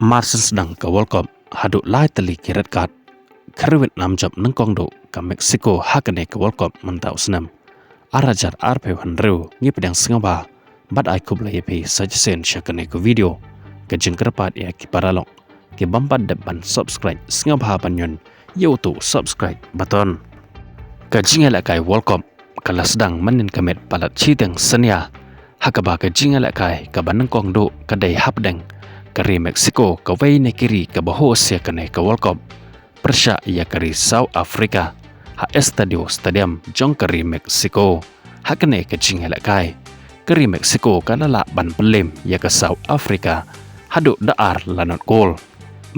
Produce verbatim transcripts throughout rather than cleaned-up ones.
Mar shen sdang ka World Cup haduh lai tylli ki red card. Ka ri Vietnam jop nyngkong duh ka Mexico ha kane ka World Cup mynta u snem ar hajar arphew hynriew. Ngi pdiang sngewbha bad ai khublei ïa phi sa shisien sha kane ka video. Ka jingkyrpad ïa ki paralok ki bym pat dep ban subscribe, sngewbha ban ñion ïa utu subscribe button. Ka jingïalehkai World Cup ka la sdang mynnin ka miet palat shiteng synñia, ha kaba ka jingïalehkai kaba nyngkong duh ka dei hapdeng ka ri Mexico, kawei na ki ri kaba host ïa kane ka World Cup, pyrshah ïa ka ri South Africa ha Estadio Stadium jong ka ri Mexico. Ha kane ka jingïalehkai, ka ri Mexico ka la lah ban pynlem ïa ka South Africa haduh da ar lanot kol.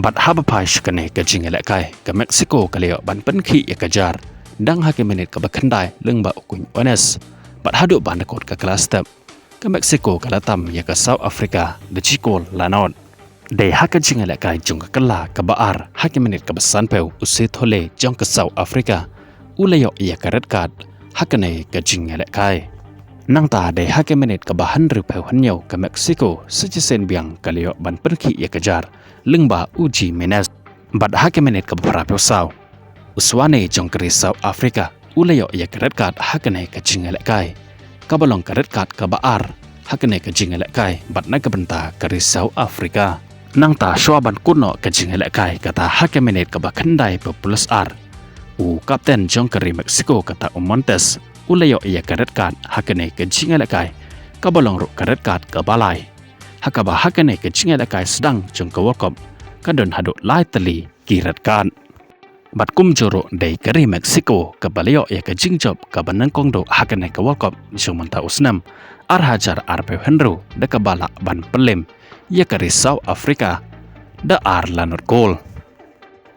Bad haba phai sha kane ka jingïalehkai, ka Mexico ka la ïoh ban pynkhih ïa ka jar dang ha ka minit kaba khyndai lyngba u Quiñones. Bad haduh ban da kut ka kylla step, ka Mexico ka la tam ïa ka South Africa da shi kol lanot. Dei ha ka jingïalehkai jong ka kylla kaba ar, ha ka minit kaba sanphew, u Sithole jong ka South Africa u la ïoh ïa ka red card ha kane ka jingïalehkai. Nangta dei ha ka minit kaba hynriewphew hynñiew, ka Mexico sa shisien biang ka la ïoh ban pynkhih ïa ka jar lyngba u Giménez. Bad ha ka minit kaba phraphew saw, u Suane jong ka ri South Africa u la ïoh ïa ka red card ha kane ka jingïalehkai, kaba long ka red card kaba ar ha kane ka jingïalehkai bad na ka bynta ka ri South Africa. Nangta shuwa ban kut noh ka jingïalehkai, kata ha ka minit kaba khyndaiphew plus ar, u kapten jong ka ri Mexico, kata u Montes, u la ïoh ïa ka red card ha kane ka jingïalehkai, kaba long ruh ka red card kaba lai. Ha kaba ha kane ka jingïalehkai sdang jong ka World Cup ka don haduh lai tylli ki red card. Bad kumjuh ruh dei ka ri Mexico kaba la ïoh ïa ka jingjop kaba nyngkong duh ha kane ka World Cup jong mynta u snem ar hajar arphew hynriew, da kaba lah ban pynlem ïa ka ri South Africa da ar lanot kol.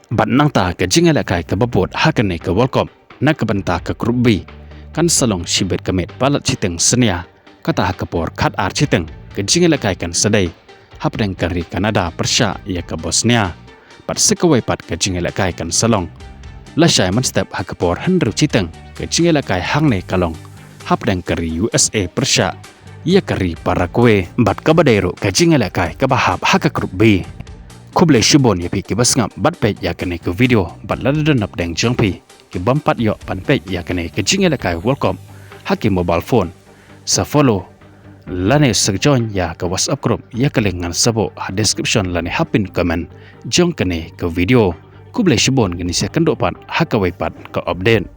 Bad nangta ka jingïalehkai kaba bud ha kane ka World Cup na ka bynta ka Group B kan sa long shibit ka miet palat shiteng synñia, kata ha ka por khatar shiteng ka jingïalehkai kan sa dei hapdeng ka ri Canada pyrshah ïa ka Bosnia. Bad sa kawei pat ka jingïalehkai kan sa long lashai mynstep ha ka por hynriew shiteng, ka jingïalehkai hangne ka long hapdeng ka ri U S A pyrshah ïa ka ri Paraguay. Bad kaba dei ruh ka jingïalehkai kaba hap ha ka Group B. Khublei shibun ïa phi kiba sngap bad peit ïa kane ka video, bad lada don napdeng jong phi ki bym pat ïoh ban peit ïa kane ka jingïalehkai World Cup ha ki mobile phone, sa follow lane sa join ïa ka WhatsApp group ïa ka link ngan sa buh ha description lane ha pin comment jong kane ka video. Khublei shibun, ngin sa ïakynduh pat ha kawei pat ka update.